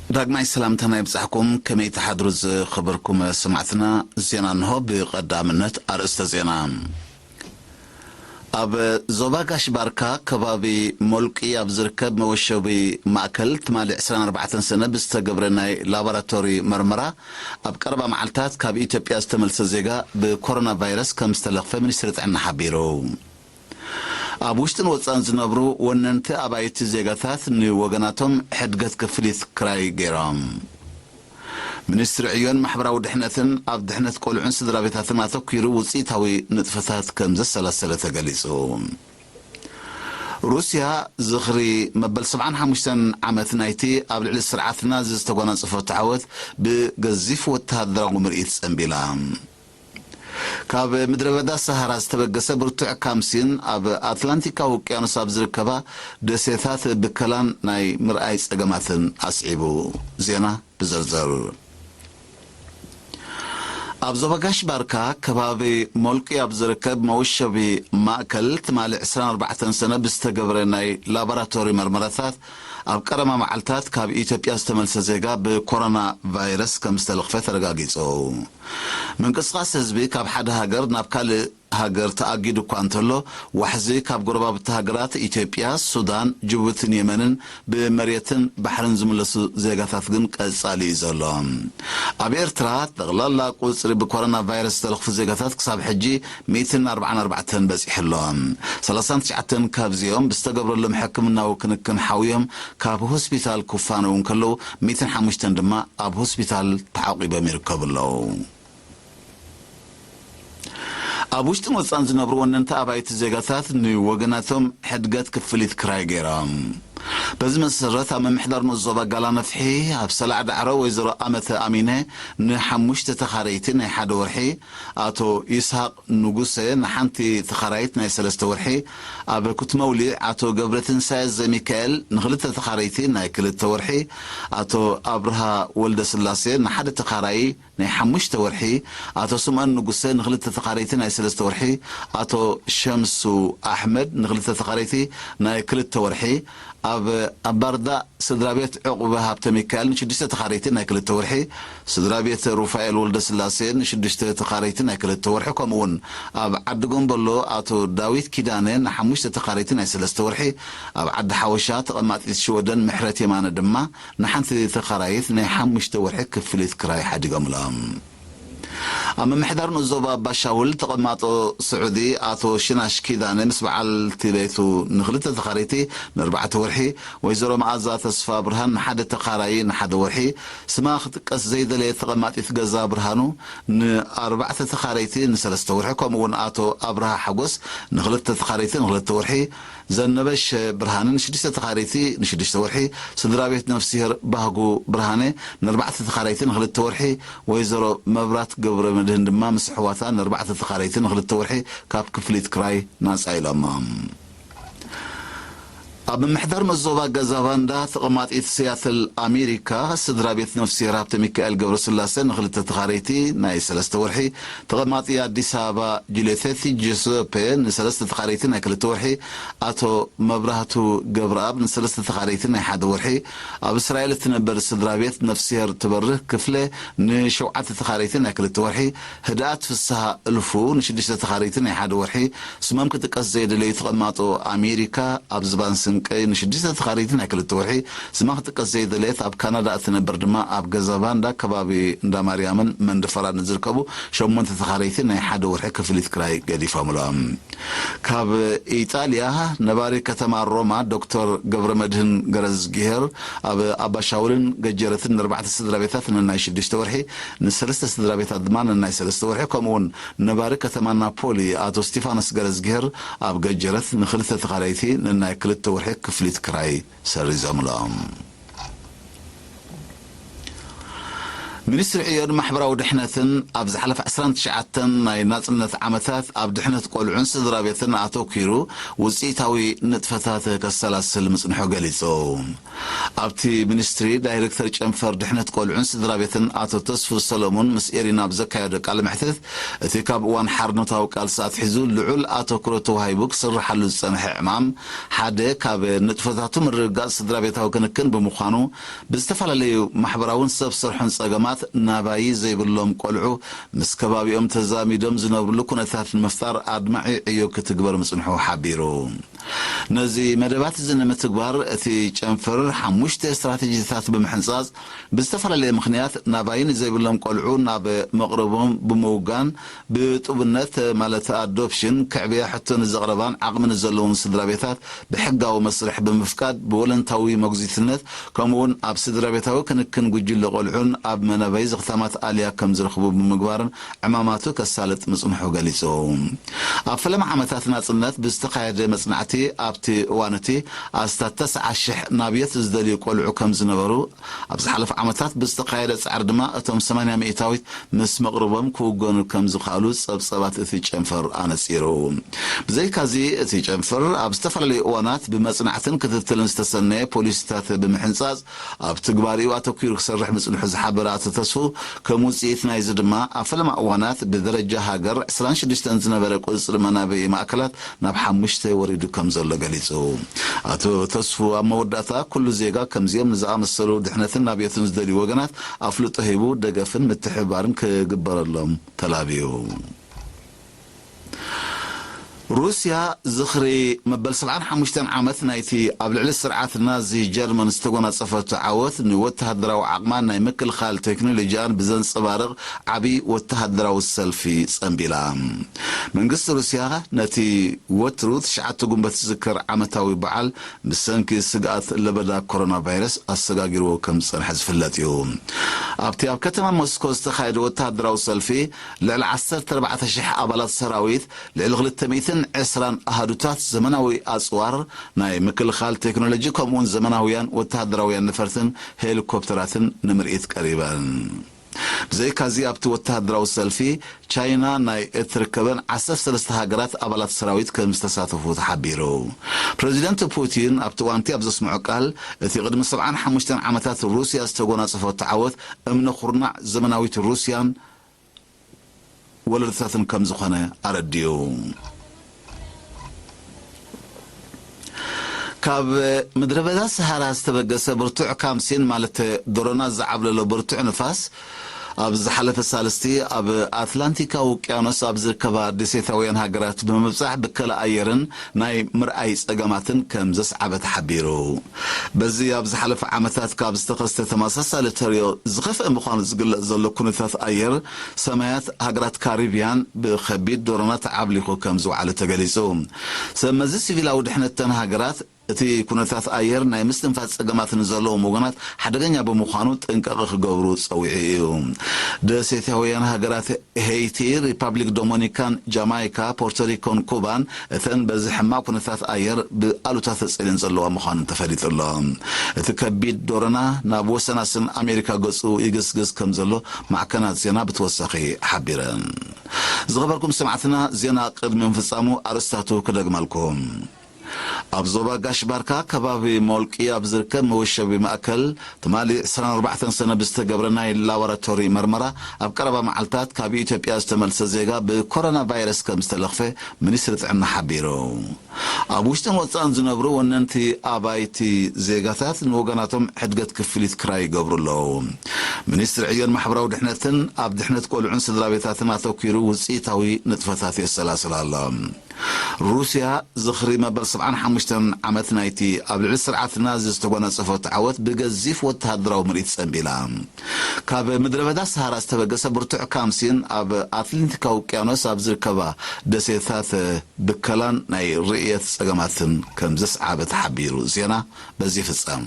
ዳግማይ ሰላምታና ይብጻሕኩም። ከመይ ትሓድሩ ዝኸበርኩም ሰማዕትና? ዜና እንሆ። ብቐዳምነት ኣርእስተ ዜና። ኣብ ዞባ ጋሽ ባርካ ከባቢ ሞልቂ ኣብ ዝርከብ መወሸቢ ማእከል ትማሊ ዕስራን ኣርባዕተን ሰነ ብዝተገብረ ናይ ላቦራቶሪ መርመራ፣ ኣብ ቀረባ መዓልታት ካብ ኢትዮጵያ ዝተመልሰ ዜጋ ብኮሮና ቫይረስ ከም ዝተለኽፈ ሚኒስትሪ ጥዕና ሓቢሩ። ኣብ ውሽጥን ወጻእን ዝነብሩ ወነንቲ ኣባይቲ ዜጋታት ንወገናቶም ሕድገት ክፍሊት ክራይ ገይሮም። ሚኒስትሪ ዕዮን ማሕበራዊ ድሕነትን ኣብ ድሕነት ቆልዑን ስድራ ቤታትን ኣተኲሩ ውጽኢታዊ ንጥፈታት ከም ዘሰላሰለ ተገሊጹ። ሩስያ ዝኽሪ መበል ሰብዓን ሓሙሽተን ዓመት ናይቲ ኣብ ልዕሊ ስርዓት ናዚ ዝተጓናጸፈቶ ዓወት ብገዚፍ ወተሃደራዊ ምርኢት ጸንቢላ። ካብ ምድረ በዳ ሰሃራ ዝተበገሰ ብርቱዕ ካምሲን ኣብ ኣትላንቲካዊ ውቅያኖስ ኣብ ዝርከባ ደሴታት ብከላን ናይ ምርኣይ ጸገማትን ኣስዒቡ። ዜና ብዝርዝር። ኣብ ዞባ ጋሽ ባርካ ከባቢ ሞልቂ ኣብ ዝርከብ መወሸቢ ማእከል ትማሊ ዕስራን ኣርባዕተን ሰነ ብዝተገበረ ናይ ላቦራቶሪ መርመራታት፣ ኣብ ቀረማ መዓልታት ካብ ኢትዮጵያ ዝተመልሰ ዜጋ ብኮሮና ቫይረስ ከም ዝተለኽፈ ተረጋጊጹ። ምንቅስቓስ ህዝቢ ካብ ሓደ ሃገር ናብ ካልእ ሃገር ተኣጊዱ እኳ እንተሎ፣ ዋሕዚ ካብ ጎረባብቲ ሃገራት ኢትዮጵያ፣ ሱዳን፣ ጅቡትን የመንን ብመሬትን ባሕርን ዝምለሱ ዜጋታት ግን ቀጻሊ እዩ ዘሎ። ኣብ ኤርትራ፣ ጠቕላላ ቁጽሪ ብኮሮና ቫይረስ ዝተለኽፉ ዜጋታት ክሳብ ሕጂ ሚእትን ኣርባዓን ኣርባዕተን በጺሑ ኣሎ። ሰላሳን ትሽዓተን ካብዚኦም ብዝተገብረሎም ሕክምናዊ ክንክን ሓውዮም ካብ ሆስፒታል ክፋነዉ እንከለዉ፣ ሚእትን ሓሙሽተን ድማ ኣብ ሆስፒታል ተዓቂቦም ይርከቡ ኣለዉ። ኣብ ውሽጥን ወጻእን ዝነብሩ ወነንቲ ኣባይቲ ዜጋታት ንወገናቶም ሕድገት ክፍሊት ክራይ ገይሮም። በዚ መሰረት፣ ኣብ ምምሕዳር ንኡስ ዞባ ጋላ ነፍሒ፣ ኣብ ሰላዕ ዳዕሮ፣ ወይዘሮ ኣመተ ኣሚነ ንሓሙሽተ ተኻረይቲ ናይ ሓደ ወርሒ፣ ኣቶ ይስሃቅ ንጉሰ ንሓንቲ ተኻራይት ናይ ሰለስተ ወርሒ፣ ኣብ ኩትመውሊዕ ኣቶ ገብረትንሳኤ ዘሚካኤል ንኽልተ ተኻረይቲ ናይ ክልተ ወርሒ፣ ኣቶ ኣብርሃ ወልደስላሴ ንሓደ ተኻራዪ ናይ ሓሙሽተ ወርሒ፣ ኣቶ ስምኦን ንጉሰ ንኽልተ ተኻረይቲ ናይ ሰለስተ ወርሒ፣ ኣቶ ሸምሱ ኣሕመድ ንኽልተ ተኻረይቲ ናይ ክልተ ወርሒ፣ ኣብ ኣባርዳ ስድራ ቤት ዕቑበ ሃብተ ሚካኤል ንሽዱሽተ ተኻረይቲ ናይ ክልተ ወርሒ፣ ስድራ ቤት ሩፋኤል ወልደስላሴ ንሽዱሽተ ተኻረይቲ ናይ ክልተ ወርሒ፣ ከምኡውን ኣብ ዓዲ ጎምበሎ ኣቶ ዳዊት ኪዳነ ንሓሙሽተ ተኻረይቲ ናይ ሰለስተ ወርሒ፣ ኣብ ዓዲ ሓወሻ ተቐማጢት ሽወደን ምሕረት የማነ ድማ ንሓንቲ ተኻራይት ናይ ሓሙሽተ ወርሒ ክፍሊት ክራይ ሓዲጎምሎም። ኣብ ምምሕዳር ንኡስ ዞባ ኣባሻውል ተቐማጦ ስዑዲ ኣቶ ሽናሽ ኪዳነ ምስ በዓልቲ ቤቱ ንኽልተ ተኻረይቲ ንኣርባዕተ ወርሒ፣ ወይዘሮ መኣዛ ተስፋ ብርሃን ንሓደ ተኻራዪ ንሓደ ወርሒ፣ ስማ ክጥቀስ ዘይደለየት ተቐማጢት ገዛ ብርሃኑ ንኣርባዕተ ተኻረይቲ ንሰለስተ ወርሒ፣ ከምኡውን ኣቶ ኣብርሃ ሓጎስ ንኽልተ ተኻረይቲ ንኽልተ ወርሒ፣ ዘነበሽ ብርሃነ ንሽዱሽተ ተኻረይቲ ንሽዱሽተ ወርሒ፣ ስድራ ቤት ነፍስሄር ባህጉ ብርሃነ ንኣርባዕተ ተኻረይቲ ንኽልተ ወርሒ፣ ወይዘሮ መብራት ገብረ መድህን ድማ ምስ ኣሕዋታ ንኣርባዕተ ተኻረይቲ ንኽልተ ወርሒ ካብ ክፍሊት ክራይ ናጻ ኢሎማ። ኣብ ምምሕዳር መዞባ ገዛ ቫንዳ ተቐማጢት ሲያትል ኣሜሪካ ስድራ ቤት ነፍስሄር ሃብተ ሚካኤል ገብረስላሴ ንኽልተ ተኻረይቲ ናይ ሰለስተ ወርሒ፣ ተቐማጢ ኣዲስ ኣበባ ጁልየቴቲ ጁሰፔ ንሰለስተ ተኻረይቲ ናይ ክልተ ወርሒ፣ ኣቶ መብራህቱ ገብረኣብ ንሰለስተ ተኻረይቲ ናይ ሓደ ወርሒ፣ ኣብ እስራኤል እትነበር ስድራ ቤት ነፍስሄር ትበርህ ክፍለ ንሸውዓተ ተኻረይቲ ናይ ክልተ ወርሒ፣ ህድኣት ፍስሃ እልፉ ንሽዱሽተ ተኻረይቲ ናይ ሓደ ወርሒ፣ ስሞም ክጥቀስ ዘይደለዩ ተቐማጦ ኣሜሪካ ኣብ ዝባን ስንቀይ ንሽዱሽተ ተኻረይቲ ናይ ክልተ ወርሒ፣ ስማ ክጥቀስ ዘይደለየት ኣብ ካናዳ እትነበር ድማ ኣብ ገዛ ቫንዳ ከባቢ እንዳ ማርያምን መንደፈራን ዝርከቡ ሸሞንተ ተኻረይቲ ናይ ሓደ ወርሒ ክፍሊት ክራይ ገዲፎምሎም። ካብ ኢጣልያ ነባሪ ከተማ ሮማ ዶክተር ገብረ መድህን ገረዝግሄር ኣብ ኣባሻውልን ገጀረትን ንኣርባዕተ ስድራ ቤታት ነናይ ሽዱሽተ ወርሒ፣ ንሰለስተ ስድራ ቤታት ድማ ነናይ ሰለስተ ወርሒ፣ ከምኡውን ነባሪ ከተማ ናፖሊ ኣቶ ስቲፋኖስ ገረዝግሄር ኣብ ገጀረት ንኽልተ ተኻረይቲ ነናይ ክልተ ወርሒ ክፍሊት ክራይ ሰሪዞምሎም። ሚኒስትሪ ዕዮን ማሕበራዊ ድሕነትን ኣብ ዝሓለፈ ዕስራን ትሽዓተን ናይ ናጽነት ዓመታት ኣብ ድሕነት ቆልዑን ስድራ ቤትን ኣተኲሩ ውጽኢታዊ ንጥፈታት ከሰላስል ምጽንሑ ገሊጹ። ኣብቲ ሚኒስትሪ ዳይሬክተር ጨንፈር ድሕነት ቆልዑን ስድራ ቤትን ኣቶ ተስፉ ሰለሙን ምስ ኤሪና ኣብ ዘካየዶ ቃለ መሕትት፣ እቲ ካብ እዋን ሓርነታዊ ቃልሲ ኣትሒዙ ልዑል ኣተኩሮ ተዋሂቡ ክስርሓሉ ዝጸንሐ ዕማም ሓደ ካብ ንጥፈታቱ ምርግጋጽ ስድራ ቤታዊ ክንክን ብምዃኑ፣ ብዝተፈላለዩ ማሕበራውን ሰብ ሰርሖን ጸገማት ናባይ ዘይብሎም ቆልዑ ምስ ከባቢኦም ተዛሚዶም ዝነብርሉ ኩነታት ንምፍጣር ኣድማዒ ዕዮ ክትግበር ምጽንሑ ሓቢሩ። ነዚ መደባት እዚ ንምትግባር እቲ ጨንፈር ሓሙሽተ ስትራቴጂታት ብምሕንጻጽ፣ ብዝተፈላለየ ምኽንያት ናባይ ዘይብሎም ቆልዑ ናብ መቕረቦም ብምውጋን፣ ብጡብነት ማለት ኣዶፕሽን ክዕብያ ሕቶ ንዘቕረባን ዓቕሚ ንዘለውን ስድራ ቤታት ብሕጋዊ መስርሕ ብምፍቃድ ብወለንታዊ መጉዚትነት፣ ከምኡውን ኣብ ስድራ ቤታዊ ክንክን ጉጅለ ቆልዑን ኣብ መናበይ ዝኽታማት ኣልያ ከም ዝረኽቡ ብምግባርን ዕማማቱ ከሳልጥ ምጽንሑ ገሊጹ። ኣብ ፈለማ ዓመታት ናጽነት ብዝተኻየደ መጽናዕቲ ኣብቲ እዋን እቲ ኣስታት ተስዓ ሽሕ ናብየት ዝደልዩ ቆልዑ ከም ዝነበሩ፣ ኣብ ዝሓለፈ ዓመታት ብዝተኻየደ ጻዕሪ ድማ እቶም ሰማንያ ሚእታዊት ምስ መቕርቦም ክውገኑ ከም ዝኸኣሉ ጸብጸባት እቲ ጨንፈር ኣነጺሩ። ብዘይካዚ እቲ ጨንፈር ኣብ ዝተፈላለዩ እዋናት ብመጽናዕትን ክትትልን ዝተሰነየ ፖሊሲታት ብምሕንጻጽ ኣብ ትግባሪኡ ኣተኲሩ ክሰርሕ ምጽንሑ ዝሓበረ ኣቶ ተስፉ፣ ከም ውጽኢት ናይዚ ድማ ኣብ ፈለማ እዋናት ብደረጃ ሃገር ዕስራን ሽዱሽተን ዝነበረ ቁጽሪ መናበዪ ማእከላት ናብ ሓሙሽተ ወሪዱ ከም ዘሎ ገሊጹ። ኣቶ ተስፉ ኣብ መወዳእታ፣ ኩሉ ዜጋ ከምዚኦም ንዝኣመሰሉ ድሕነትን ናብየትን ዝደልዩ ወገናት ኣፍልጦ ሂቡ ደገፍን ምትሕብባርን ክግበረሎም ተላብዩ። ሩስያ ዝኽሪ መበል ሰብዓን ሓሙሽተን ዓመት ናይቲ ኣብ ልዕሊ ስርዓት ናዚ ጀርመን ዝተጎናጸፈቶ ዓወት ንወተሃደራዊ ዓቕማን ናይ ምክልኻል ቴክኖሎጂኣን ብዘንጸባርቕ ዓቢ ወተሃደራዊ ሰልፊ ጸንቢላ። መንግስቲ ሩስያ ነቲ ወትሩ ትሽዓተ ጉንበት ዝዝከር ዓመታዊ በዓል ብሰንኪ ስግኣት ለበዳ ኮሮና ቫይረስ ኣሰጋጊርዎ ከም ዝጸንሐ ዝፍለጥ እዩ። ኣብቲ ኣብ ከተማ ሞስኮ ዝተኻየደ ወተሃደራዊ ሰልፊ፣ ልዕሊ ዓሰርተ ኣርባዕተ ሽሕ ኣባላት ሰራዊት፣ ልዕሊ ክልተ ሚእትን ዕስራን ኣሃዱታት ዘመናዊ ኣጽዋር፣ ናይ ምክልኻል ቴክኖሎጂ፣ ከምኡውን ዘመናውያን ወተሃደራውያን ነፈርትን ሄሊኮፕተራትን ንምርኢት ቀሪበን። ብዘይካዚ፣ ኣብቲ ወተሃደራዊ ሰልፊ ቻይና ናይ እትርከበን ዓሰርተ ሰለስተ ሃገራት ኣባላት ሰራዊት ከም ዝተሳተፉ ተሓቢሩ። ፕረዚደንት ፑቲን ኣብቲ እዋንቲ ኣብ ዘስምዖ ቃል፣ እቲ ቅድሚ ሰብዓን ሓሙሽተን ዓመታት ሩስያ ዝተጎናጸፈቶ ዓወት እምነ ኩርናዕ ዘመናዊት ሩስያን ወለዶታትን ከም ዝኾነ ኣረዲኡ። ካብ ምድረ በዳ ሰሃራ ዝተበገሰ ብርቱዕ ካምሲን፣ ማለት ዶሮና ዝዓብለሎ ብርቱዕ ንፋስ፣ ኣብ ዝሓለፈ ሳልስቲ ኣብ ኣትላንቲካዊ ውቅያኖስ ኣብ ዝርከባ ደሴታውያን ሃገራት ብምብጻሕ ብከላ ኣየርን ናይ ምርኣይ ጸገማትን ከም ዘስዓበ ተሓቢሩ። በዚ ኣብ ዝሓለፈ ዓመታት ካብ ዝተኸስተ ተመሳሳሊ ተርእዮ ዝኸፍአ ምዃኑ ዝግለጽ ዘሎ ኩነታት ኣየር፣ ሰማያት ሃገራት ካሪብያን ብኸቢድ ዶሮና ተዓብሊኹ ከም ዝወዓለ ተገሊጹ። ሰብ መዚ ሲቪላዊ ድሕነት እተን ሃገራት፣ እቲ ኩነታት ኣየር ናይ ምስትንፋስ ጸገማት ንዘለዎም ወገናት ሓደገኛ ብምዃኑ ጥንቃቐ ክገብሩ ጸዊዑ እዩ። ደሴታውያን ሃገራት ሄይቲ፣ ሪፓብሊክ ዶሚኒካን፣ ጃማይካ፣ ፖርቶሪኮን ኩባን እተን በዚ ሕማቕ ኩነታት ኣየር ብኣሉታ ተጸልየን ዘለዋ ምዃኑ ተፈሊጡ ኣሎ። እቲ ከቢድ ዶረና ናብ ወሰናስን ኣሜሪካ ገጹ ይግስግስ ከም ዘሎ ማዕከናት ዜና ብተወሳኺ ሓቢረን። ዝኸበርኩም ሰማዕትና፣ ዜና ቅድሚ ምፍጻሙ ኣርእስታቱ ክደግመልኩም። ኣብ ዞባ ጋሽ ባርካ ከባቢ ሞልቂ ኣብ ዝርከብ መወሸቢ ማእከል ትማሊ ዕስራን ኣርባዕተን ሰነ ብዝተገብረ ናይ ላቦራቶሪ መርመራ፣ ኣብ ቀረባ መዓልታት ካብ ኢትዮጵያ ዝተመልሰ ዜጋ ብኮሮና ቫይረስ ከም ዝተለኽፈ ሚኒስትሪ ጥዕና ሓቢሩ። ኣብ ውሽጥን ወጻእን ዝነብሩ ወነንቲ ኣባይቲ ዜጋታት ንወገናቶም ሕድገት ክፍሊት ክራይ ይገብሩ ኣለዉ። ሚኒስትሪ ዕዮን ማሕበራዊ ድሕነትን ኣብ ድሕነት ቆልዑን ስድራ ቤታትን ኣተኲሩ ውጽኢታዊ ንጥፈታት የሰላስል ኣሎ። ሩስያ ዝኽሪ መበል ሰብዓን ሓሙሽተን ዓመት ናይቲ ኣብ ልዕሊ ስርዓት ናዚ ዝተጎናጸፈቶ ዓወት ብገዚፍ ወተሃደራዊ ምርኢት ጸንቢላ። ካብ ምድረ በዳ ሰሃራ ዝተበገሰ ብርቱዕ ካምሲን ኣብ ኣትላንቲካዊ ውቅያኖስ ኣብ ዝርከባ ደሴታት ብከላን ናይ ርእየት ጸገማትን ከም ዘስዓበ ተሓቢሩ። ዜና በዚ ይፍጸም።